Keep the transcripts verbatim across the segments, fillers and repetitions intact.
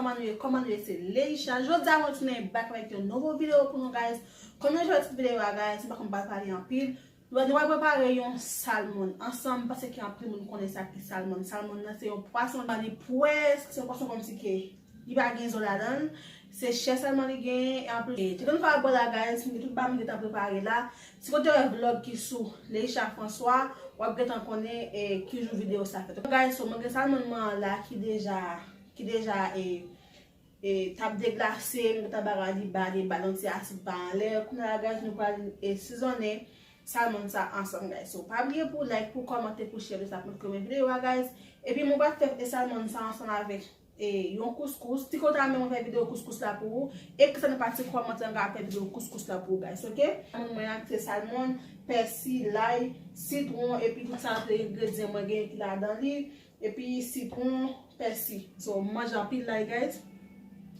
Kòman nou ye? Kòman nou ye? Se Leisha. Jodi a mwen tounen back avèk yon nouvo videyo pou nou, guys. Kòm nou jwenn tit videyo a, guys, m pa konn pral pale anpil. Nou, nou pral prepare yon salmon ansanm, paske anpil moun konnen sa ki salmon. Salmon nan se yon pwason, li pwès, se yon pwason kòmsi ke li pa gen zo ladan l. Se chè sèlman li genyen, e anplis, e, chicken fry bò la, guys, m gen tout bagay m gentan prepare la. Si w te wè vlog ki sou Leisha François, w ap gentan konnen, e, ki jou videyo sa fèt. Guys, so, mwen gen salmon mwen an la ki deja, ki deja, e, e, t ap deglase, m gentan bagay li ba, li ba yon ti asid pa anlè. Kounye a, guys, nou pral, e, sizonnen salmon sa ansanm, guys. So, pa bliye pou like, pou kòmante, pou share, sa pou nou renmen videyo a, guys. Epi mwen pral fè, e, salmon sa ansanm avèk, e, yon kouskous. Si ke w ta renmen mwen fè videyo kouskous la pou ou, ekri sa nan pati kòmantè, m ka fè videyo kouskous la pou ou, guys, ok? Mwen, mwen ak se salmon, pèsi, lay, sitwon, epi tout sa, tout engredyan mwen genyen ki ladan li. Epi sitwon, pèsi. So, m manje anpil lay, guys.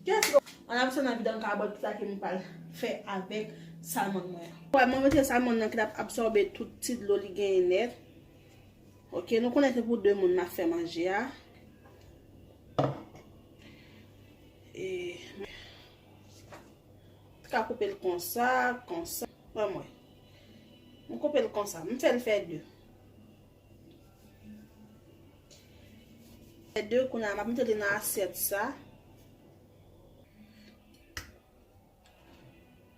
Yes, bro. Ann avanse nan videyo, ann ka wè kisa ke m pral fè avèk salmon mwen an. Wè, mwen mete salmon nan ki t ap absòbe tout ti dlo li genyen nèt. Ok, nou konnen se pou de moun m ap fè manje a. E, m ka koupe l konsa, konsa. Wè mwen. M koupe l konsa. M fè l fè de. Fè de, kounye a m ap mete li nan asyèt sa.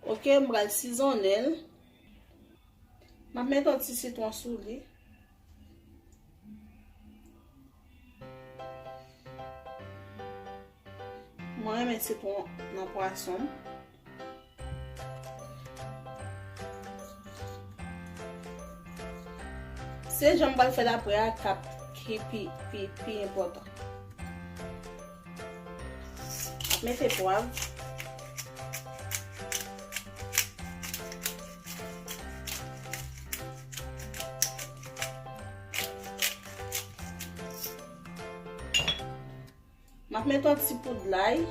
Ok, m pral sizonnen l. M ap mete yon ti sitwon sou li. Mwen renmen sitwon nan pwason m. Se jan m pral fè l apre a k ap ki pi, pi, pi enpòtan. M ap mete pwav. M ap mete yon ti poud lay.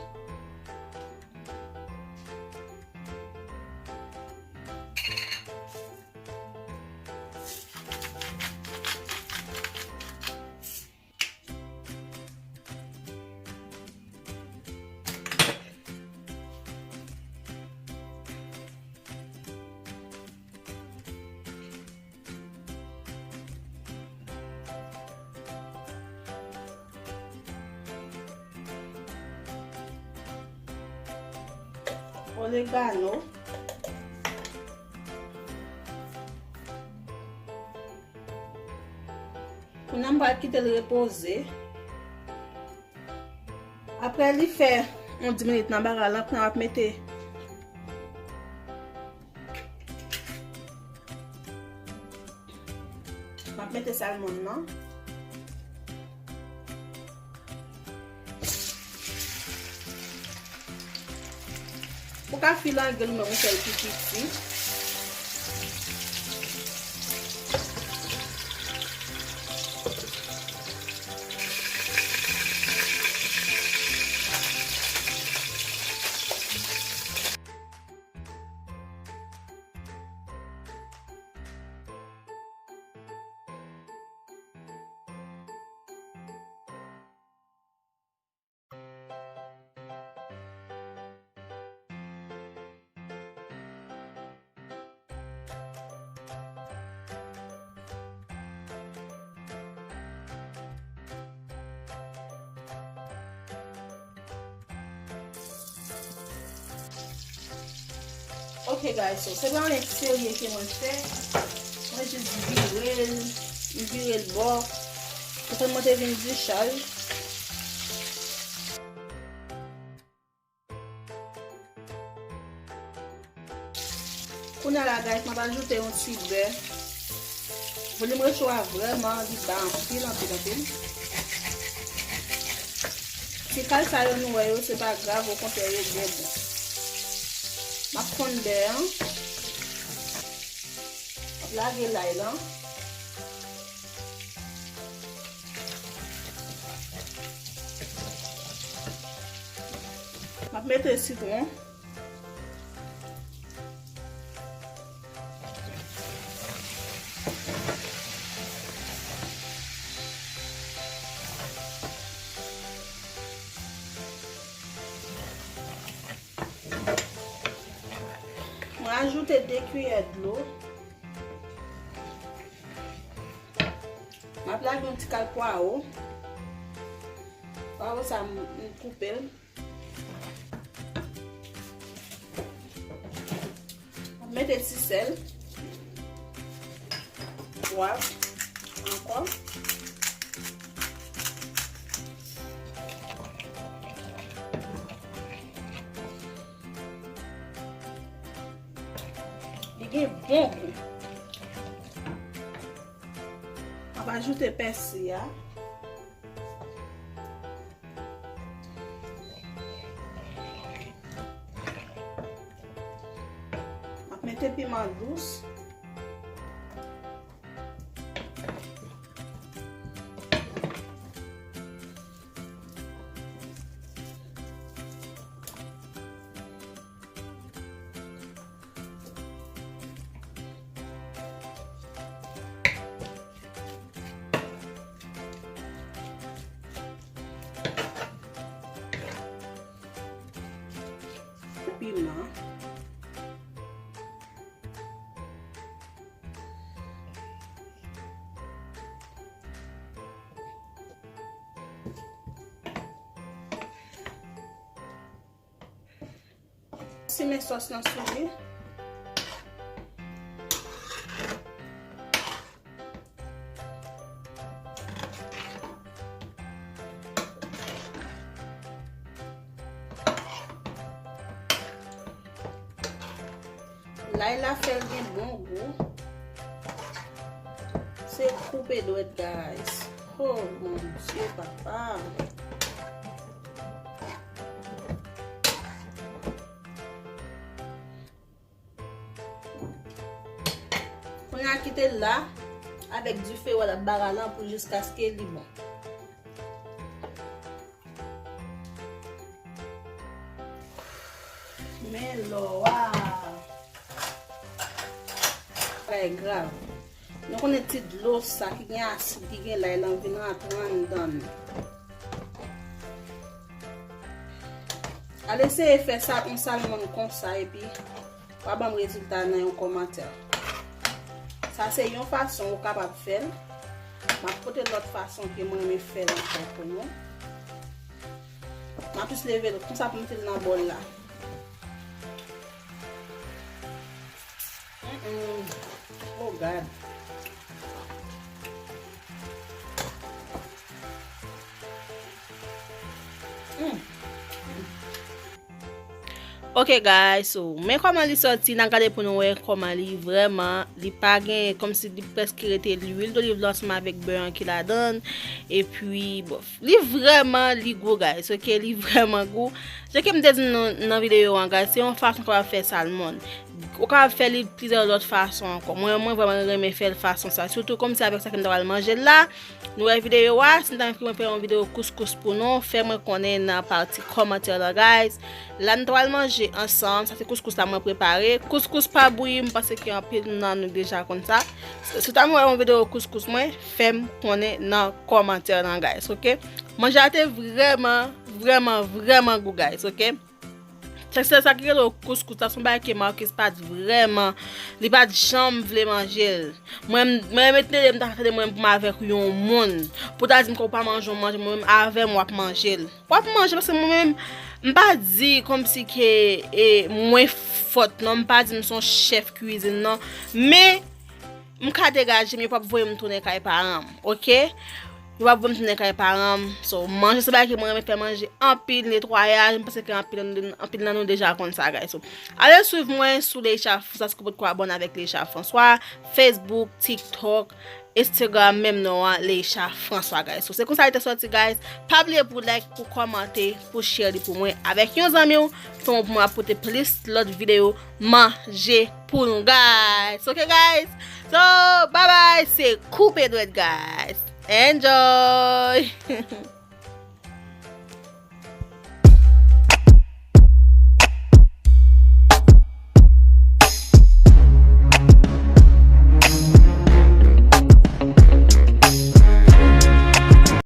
Oregano. Kounye a m pral kite l repoze. Apre li fè yon dis minit nan bagay la, kounye a m ap mete, m ap mete salmon nan. Ou ka filangel ou menm ou fè l pi piti. Ok, guys, so, se pa anyen serye ke mwen fè. Mwen jis vire l, m vire l bò. Pou mwen te vin di chay. Kounye a la, guys, m ap ajoute yon ti bè. Volim recho a vrèman, li ba anpil, anpil, anpil. Ti kal sa yo nou wè yo, se pa grav, okontrè, yo byen bon. M ap fonn bè an. M ap lage lay lan. M ap mete sitwon. Se de kiyè dlo. M ap lage yon ti kal pwawo. Pwawo sa m, m koupe l. M ap mete ti sèl, pwav ankò. Li gen bon gou. M ap ajoute pèsi a. M ap mete piman dous. Piman. Simen sòs lan sou li. Lay la fè l gen bon gou. Se koupe dwèt, guys. Oh, Bondye, papa. Kounye a kite l la, avèk dife w ap bare l pou jiskaske li bon. Men lò a. Bagay grav. Nou konnen ti dlo sa ki gen asid, ki gen lay lan vin rantre anndan l. Al eseye fè sa, yon salmon konsa, epi w a ban m rezilta nan yon kòmantè. Sa se yon fason ou kapab fè l. M ap pote lòt fason ke mwen renmen fè l ankò pou nou. M ap jis leve l konsa pou mete l nan bòl la. Mm-mm. Oh God. Mm. Ok guys, so men kòman li sòti, n a gade pou nou wè kòman li vrèman, li pa gen, kòmsi li prèske rete lwil doliv lan ansanm avèk bè an ki ladan l, epi bof, li vrèman, li gou guys, ok, li vrèman gou. Jan ke m te di nou nan videyo an guys, se yon fason kapab fè salmon. Ou kapab fè li plizyè lòt fason ankò. Mwen, mwen vrèman renmen fè l fason sa, sitou kòmsi avèk sa ke m ta pral manje l la. Nou wè videyo a, si n ta renmen fè yon videyo kouskous pou nou, fè mwen konnen nan pati kòmantè la, guys. La, nou ta pral manje ansanm, sa se kouskous la mwen prepare. Kouskous pa bouyi, m panse ke anpil nan nou deja konn sa. Si w ta renmen wè yon videyo kouskous mwen, fè m konnen nan kòmantè lan, guys, ok? Manje a te vrèman, vrèman, vrèman gou, guys, ok? Teksè sa ki rele w kouskous la, se yon bagay ke Marcus pa t vrèman, li pa t janm vle manje l. Mwen, mwen, mwen tande m ta tande mwen pou m avèk yon moun. Pou ta di m ke w pa manje yon manje, mwen menm avè m w ap manje l. W ap manje, paske mwen menm, m pa di kòmsi ke, e, mwen fòt, non, m pa di m se yon chèf kwizin, non. Men, m ka degaje m, yo p ap voye m tounen kay paran m, ok? Yo p ap voye m tounen kay paran m. So, manje se bagay ke mwen renmen fè manje anpil, netwayaj, m panse ke anpil, anpil nan nou deja konn sa, guys. So, ale swiv mwen sou Leisha François, si w potko abòne avèk Leisha François, Facebook, TikTok, Instagram, menm non an, Leisha François, guys. So, se konsa li te sòti, guys. Pa bliye pou like, pou kòmante, pou share li pou mwen avèk yon zanmi w, fè mwen pou mwen ap pote plis lòt videyo manje pou nou, guys. Ok, guys? So, bye bye. Se koupe dwèt, guys. Enjoy!